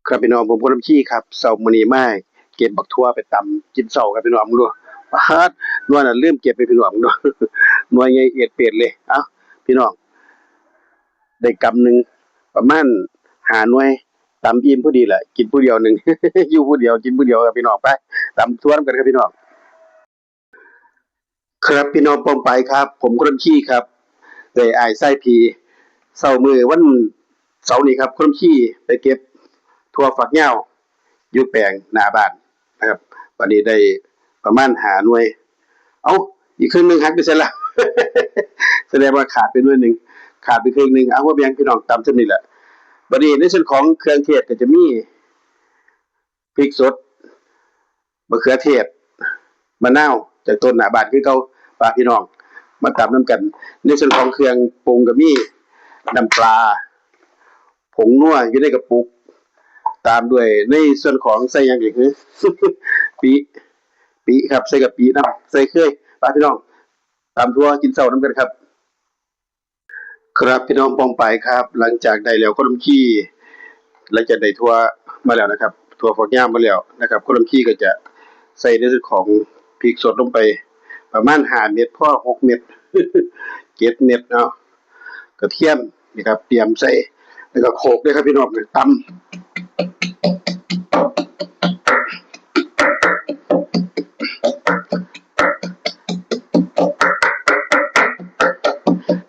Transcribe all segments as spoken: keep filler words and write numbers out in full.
ครับพี่น้อง ผมคนลำชีครับ เช้ามื้อนี้มาเก็บบักถั่วไปตำกินเช้าครับพี่น้อง ดู ปาด หน่วยนั้นลืมเก็บไปพี่น้อง ดู หน่วยใหญ่เอียดเปียดเลย เอ้า พี่น้อง ได้กำหนึ่ง ประมาณห้าหน่วย ตำอิ่มพอดีแหละ กินผู้เดียวหนึ่ง อยู่ผู้เดียว กินผู้เดียวครับพี่น้อง ไป ตำถั่วนำกันครับพี่น้อง ครับพี่น้องป้องปายครับ ผมคนลำชีครับ ได้อ้ายชายพี เช้ามื้อวันเสาร์นี้ครับ คนลำชีไปเก็บถั่วฝักยาวอยู่แปลงหน้าบ้านนะครับ บัดนี้ได้ประมาณห้าหน่วย เอ้า อีกครึ่งหนึ่งหักไปไสล่ะ แสดงว่าขาดไปหน่วยหนึ่ง ขาดไปครึ่งหนึ่ง เอา บ่เป็นหยังพี่น้อง ตำส่ำนี้แหละ บัดนี้ในส่วนของเครื่องเทศก็จะมี พริกสด มะเขือเทศ มะนาว จากต้นหน้าบ้านคือเก่า ฝากพี่น้องมาตำนำกัน ในส่วนของเครื่องปรุงก็มีน้ำปลา ผงนัวอยู่ในกระปุก ตามด้วยในส่วนของใส่หยังอีกหือ ปิ ปิครับ ใส่กะปินำ ใส่เคย ฝากพี่น้องตำถั่วกินเช้านำกันครับ ครับพี่น้องป้องปายครับ หลังจากได้แล้วคนลำชี หลังจากได้ถั่วมาแล้วนะครับ ถั่วฝักยาวมาแล้วนะครับ คนลำชีก็จะใส่ในส่วนของพริกสดลงไป ประมาณห้าเม็ด พอหกเม็ด เจ็ดเม็ด เนาะ กระเทียมนี่ครับ เตรียมใส่ แล้วก็โขลกด้วยครับพี่น้อง ตำ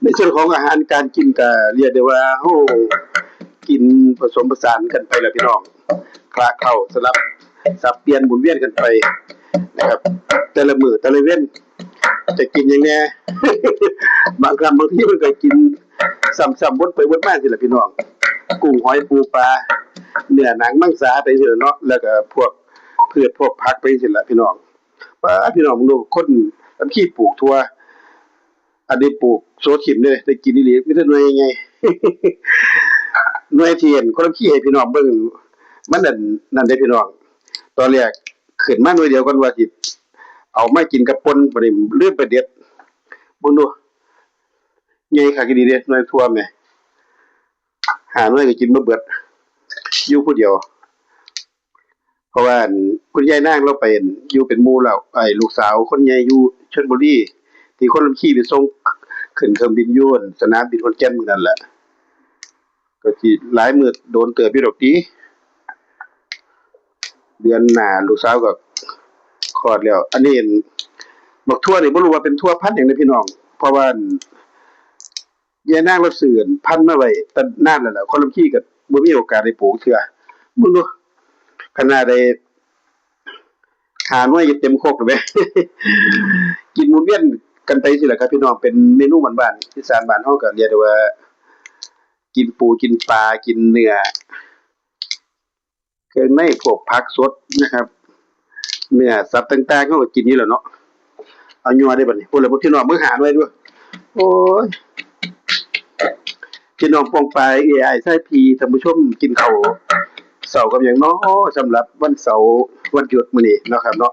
ในส่วนของอาหารการกินก็เรียกได้ว่าเรากินผสมผสานกันไปแหละพี่น้อง คละเคล้าสลับสับเปลี่ยนหมุนเวียนกันไปนะครับ แต่ละมื้อแต่ละเว็นจะกินหยังแหน่ บางครั้งบางทีมันก็กินซ้ำๆวนไปวนมาจั่งซี้ล่ะพี่น้อง กุ้งหอยปูปลา เนื้อหนังมังสาไปจั่งซี้ล่ะเนาะ แล้วก็พวกพืชพวกผักไปจั่งซี้ล่ะพี่น้อง ป๊าด พี่น้องเบิ่งดู คนลำชีปลูกถั่ว อันนี้ปลูกโซะถิ่มเด้ ได้กินอีหลี มีแต่หน่วยใหญ่ๆ หน่วยที่เห็นคนลำชีให้พี่น้องเบิ่ง มันนั่น นั่นเด้พี่น้อง ตอนแรกขึ้นมาหน่วยเดียวก่อนว่าสิเอามากินกับป่น บัดนี้ลืมไปเด็ด เบิ่งดู ใหญ่คักอีหลีเด้ หน่วยถั่วแหม ห้าหน่วยก็กินบ่เบิด อยู่ผู้เดียว เพราะว่า อั่น คุณยายนางเลาไป อั่น อยู่เป็นหมู่แล้ว ไอ้ลูกสาวคนใหญ่อยู่ชลบุรี ที่คนลำชีไปส่งขึ้นเครื่องบินอยู่ อั่น สนามบินขอนแก่นมื้อนั้นแหละ ก็สิหลายมื้อโดนเติบอยู่ดอกติ เดือนหน้าลูกสาวก็คลอดแล้ว อันนี้ บักถั่วนี่บ่รู้ว่าเป็นถั่วพันธุ์หยังเด้อพี่น้อง เพราะว่า ยายนางเลาซื้อพันธุ์มาไว้แต่นานแล้วล่ะ คนลำชีก็บ่มีโอกาสได้ปลูกเทื่อ เบิ่งดู ขนาดได้ห้าหน่วยยังเต็มครกเลยแหม กินหมุนเวียนกันไปจั่งซี้ล่ะครับพี่น้อง เป็นเมนูบ้านๆ อีสานบ้านเฮาก็เรียกได้ว่า กินปูกินปลา กินเนื้อ เครื่องในพวกผักสดนะครับ เนื้อสัตว์ต่างๆ เฮาก็กินอยู่แล้วเนาะ เอายั่วได้บัดนี้ พูดแล้วพี่น้องเบิ่งห้าหน่วยดู โอ้ย พี่น้องป้องปาย เอื้อยอ้ายชายพี่ ท่านผู้ชม กินข้าวเช้ากับหยังน้อ สำหรับวันเสาร์วันหยุดมื้อนี้เนาะครับเนาะ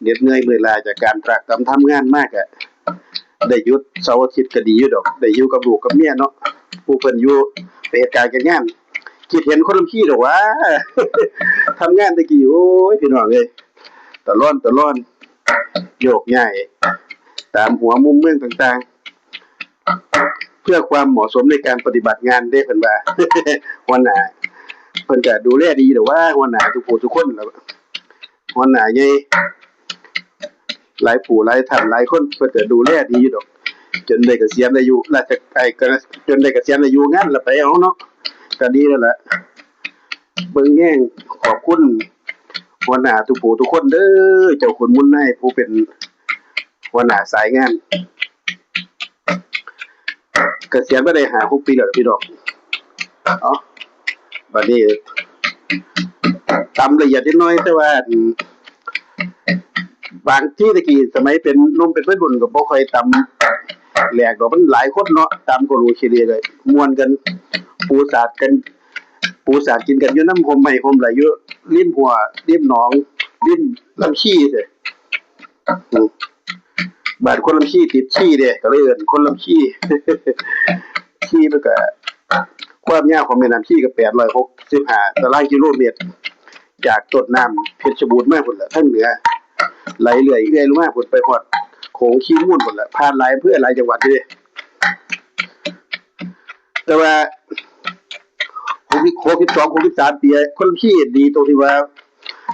เหน็ดเหนื่อยเมื่อยล้าจากการตรากตรำทำงานมาก็ ได้หยุดเสาร์อาทิตย์ก็ดีอยู่ดอก ได้อยู่กับลูกกับเมียเนาะ ผู้เพิ่นอยู่ไปเฮ็ดการเฮ็ดงาน คิดเห็นคนลำชีดอกว่า ทำงานแต่กี้ โอ้ย พี่น้องเอ้ย ตะล่อนตะล่อน โยกย้าย ตามหัวมุมเมืองต่างๆ เพื่อความเหมาะสมในการปฏิบัติงานเด้ เพิ่นว่า หัวหน้า เพิ่นก็ดูแลดีดอกว่า หัวหน้าทุกผู้ทุกคนล่ะ หัวหน้าใหญ่ หลายผู้หลายท่านหลายคน เพิ่นก็ดูแลดีอยู่ดอก จนได้เกษียณอายุราช ไอ้ ก็ จนได้เกษียณอายุงานละไปเอาเนาะ ก็ดีแล้วล่ะ เบิ่งแยง ขอบคุณหัวหน้าทุกผู้ทุกคนเด้อ เจ้าขุนมูลนายผู้เป็นหัวหน้าสายงาน เกษียณมาได้ห้าหกปีแล้วล่ะพี่น้อง เอ้า บัดนี้ตำละเอียดนิดหน่อย แต่ว่า อืม บางทีตะกี้สมัยเป็นหนุ่มเป็นวัยรุ่นก็บ่ค่อยตำแหลกดอก มันหลายคนเนาะ ตำโคโลเคเลเลย ม่วนกัน ปูสาดกัน ปูสาดกินกันอยู่นำฮ่มไม้ฮ่มไหล อยู่ริมห้วย ริมหนอง ริมลำชีซี้ อืม บ้านคนลำชีติดชีเด้ ก็เลยเอิ้นคนลำชี ชีมันก็ ค ความยาวของแม่น้ำชีก็แปดร้อยหกสิบห้าตารางกิโลเมตร จากต้นน้ำเพชรบูรณ์มาพุ้นล่ะ ทางเหนือ ไหลเรื่อยเรื่อยลงมาพุ้น ไปฮอดโขงชีมูลพุ้นล่ะ ผ่านหลายอำเภอหลายจังหวัดอยู่เด้ แต่ว่า หกสิบ หกสิบสอง หกสิบสาม ปี คนลำชีดีตรงที่ว่า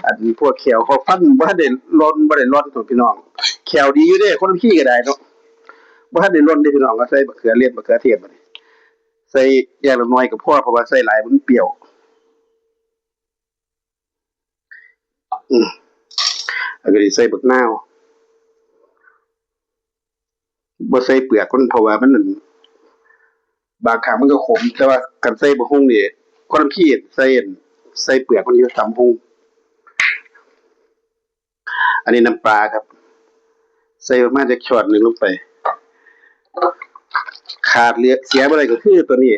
อันพวกแข้วเขาฟันบ่ทันได้หล่น บ่ได้หล่นตัวพี่น้อง แข้วดีอยู่เด้ คนลำชีก็ได้เนาะ บ่ทันได้หล่นเด้พี่น้อง ก็ใส่บักเขือเทศ บักเขือเทศบัดนี้ ใส่อย่างละน้อยก็พอ เพราะว่าใส่หลายมันเปรี้ยว อืม แล้วก็สิใส่บักนาว บ่ใส่เปลือกมัน เพราะว่ามันนั่น บางครั้งมันก็ขม แต่ว่าคันใส่บักหุ่งนี่ คนลำชีใส่ ใส่เปลือกมันอยู่ ตำบักหุ่ง อันนี้น้ำปลาครับ ใส่ประมาณจักช้อนหนึ่งลงไป ขาดเหลือเสียบ่ได้ก็คือตัวนี้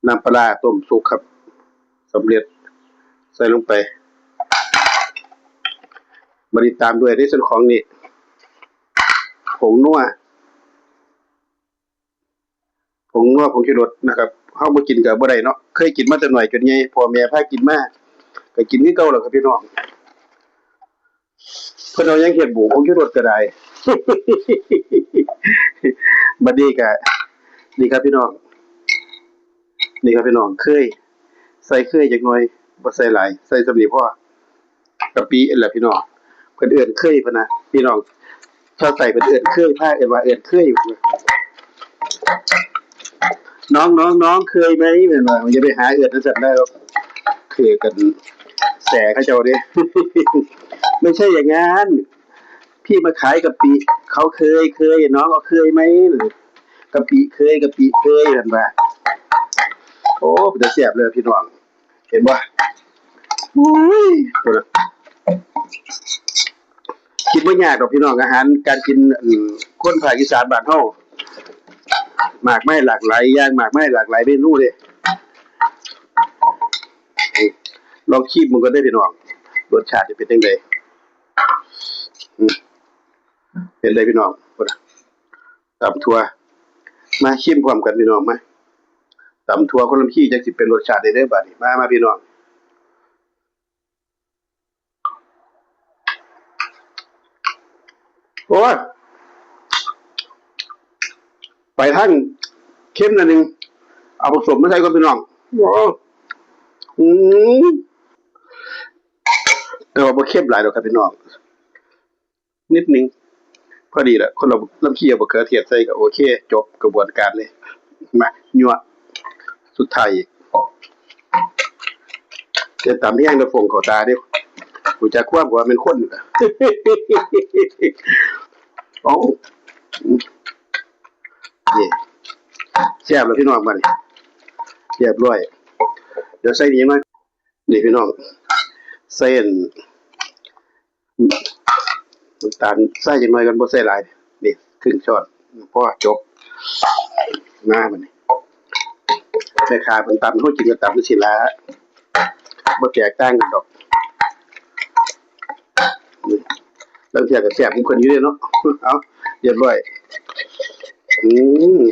น้ำปลาร้าต้มสุกครับ สำเร็จ ใส่ลงไป บัดนี้ตามด้วยในส่วนของนี่ ผงนัว ผงนัว ผงชูรสนะครับ เฮาบ่กินก็บ่ได้เนาะ เคยกินมาแต่น้อยจนใหญ่ พ่อแม่พากินมา ก็กินคือเก่าล่ะครับพี่น้อง เพิ่นเอาหยังเฮ็ดบุ ผงชูรสก็ได้ บัดนี้ก็ นี่ครับพี่น้อง นี่ครับพี่น้อง เคย ใส่เคยจักหน่อย บ่ใส่หลาย ใส่ส่ำนี้พอ กะปินั่นล่ะพี่น้อง เพิ่นเอิ้นเคยพุ้นนะ พี่น้อง ชาวใต้เพิ่นเอิ้นเคย พาเอิ้นว่าเอิ้นเคยพุ้นนะ น้อง น้อง น้อง เคยไหม แม่นว่า อย่าไปหาเอิ้นจั่งซั้นเด้อ คือกันแซ่เขาเจ้าเด้ ไม่ใช่อย่างนั้น พี่มาขายกะปิ เขาเคย เคย น้องเอาเคยไหม กะปิเคย กะปิเคย เพิ่นว่า โอ้ เป็นตาแซ่บเลยพี่น้อง เห็นบ่ อุ้ย พุ้นน่ะ คิดบ่ยากดอกพี่น้อง อาหารการกิน อืม คนภาคอีสานบ้านเฮา มากมายหลากหลายอย่าง มากมายหลากหลายเมนูเด้ ลองชิมมันก่อนเด้อพี่น้อง รสชาติจะเป็นจั่งใด อืม เป็นไดพี่น้อง พุ้นน่ะ ตำถั่ว มาชิมพร้อมกันพี่น้อง มา ตำถั่วคนลำชีจักสิเป็นรสชาติใดเด้อบัดนี้ มา มาพี่น้อง โอ้ย ไปทางเค็มหน่อยหนึ่ง เอาผสมมาใส่ก่อนพี่น้อง โอ้ อืม แต่ว่าบ่เค็มหลายดอกครับพี่น้อง นิดนึง พอดีแหละ คนเราลำชีเอาบักเขือเทศใส่ก็โอเค จบกระบวนการเลย มา ยั่ว สุดท้ายอีก จะตำแห้งแล้วฟงเข้าตาเด้ รู้จักความว่าเป็นคนอยู่นะ โอ้ นี่ แซ่บแล้วพี่น้อง บัดนี้ เรียบร้อย เดี๋ยวใส่นี่หน่อย นี่พี่น้อง ใส่อัน น้ำตาลใส่จักหน่อยก่อน บ่ใส่หลาย นี่ ครึ่งช้อน พอ จบ มาบัดนี้ แม่ค้าเพิ่นตำ เฮากินก็ตำจั่งซี้ล่ะ บ่แตกต่างกันดอก นี่ ลางเทื่อก็แซ่บของเพิ่นอยู่เด้เนาะ เอา เรียบร้อย อืม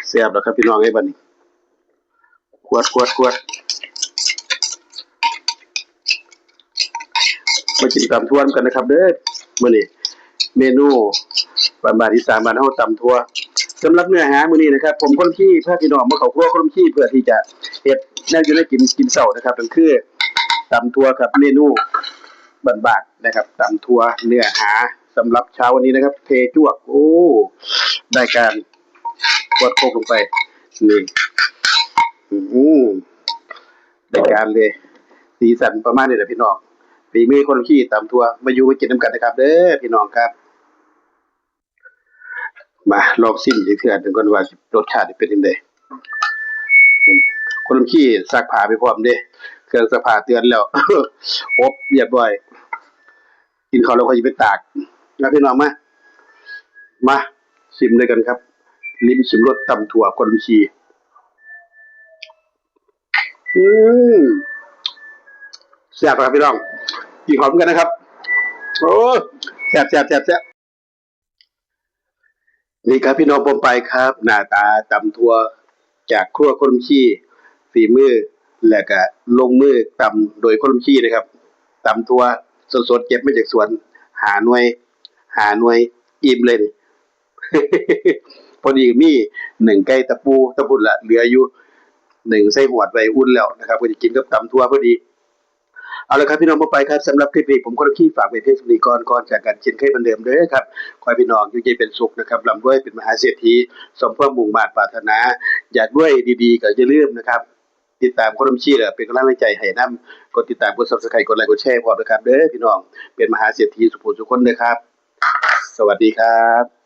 แซ่บแล้วครับพี่น้องเอ้ย บัดนี้ ขวด ขวด ขวด มากินตำถั่วนำกันนะครับเด้อ มื้อนี้ เมนูบ้านๆ อีสานบ้านเฮา ตำถั่ว สำหรับเนื้อหามื้อนี้นะครับ ผมคนลำชีพาพี่น้องมาเข้าครัวคนลำชี เพื่อที่จะเฮ็ดแนวอยู่แนวกิน กินเช้านะครับ นั่นคือตำถั่วครับ เมนูบ้านๆ นะครับ ตำถั่วเนื้อหาสำหรับเช้าวันนี้นะครับ เทจวก โอ้ ได้การ ขวดโคกลงไป นี่ อืม ได้การเลย สีสันประมาณนี้แหละพี่น้อง ฝีมือคนลำชีตำถั่ว มาอยู่มากินนำกันนะครับเด้อพี่น้องครับ มาลองชิมอีกเทื่อหนึ่งก่อนว่ารสชาติเป็นจั่งใด อืม คนลำชีซักผ้าไปพร้อมเด้ เครื่องซักผ้าเตือนแล้ว อบเรียบร้อย กินข้าวแล้วค่อยไปตาก นะพี่น้อง มา มา ชิมด้วยกันครับ ลิ้มชิมรสตำถั่วคนลำชี อืม แซ่บครับพี่น้อง กินพร้อมกันนะครับ โอ้ แซ่บ แซ่บ แซ่บ แซ่บ นี่ครับพี่น้องปองไปายครับ หน้าตาตำถั่วจากครัวคนลำชี ฝีมือ และก็ลงมือตำโดยคนลำชีนะครับ ตำถั่วสดๆ เก็บมาจากสวน ห้าหน่วย ห้าหน่วย อิ่มเลยนี่ พอดีมีหนึ่งไก่ตะปูตะพุนละเหลืออยู่ หนึ่งใส่หวดไว้อุ่นแล้วนะครับ ก็จะกินกับตำถั่วพอดี เอาละครับพี่น้องปองไปายครับ สำหรับคลิปนี้ผมคนลำชีฝากไว้เพียงเท่านี้ก่อน ก่อนจากกันเช่นเคยเหมือนเดิมเด้อครับ ขอให้พี่น้องอยู่เย็นเป็นสุขนะครับ ร่ำรวยเป็นมหาเศรษฐี สมความมุ่งมาดปรารถนา อยากรวยดีๆ ก็อย่าลืมนะครับ ติดตามคนลำชีและเป็นกำลังใจให้นำ กดติดตาม กด Subscribe กดไลค์ กดแชร์พร้อมนะครับเด้อพี่น้อง เป็นมหาเศรษฐีสุขสุขคนเด้อครับ สวัสดีครับ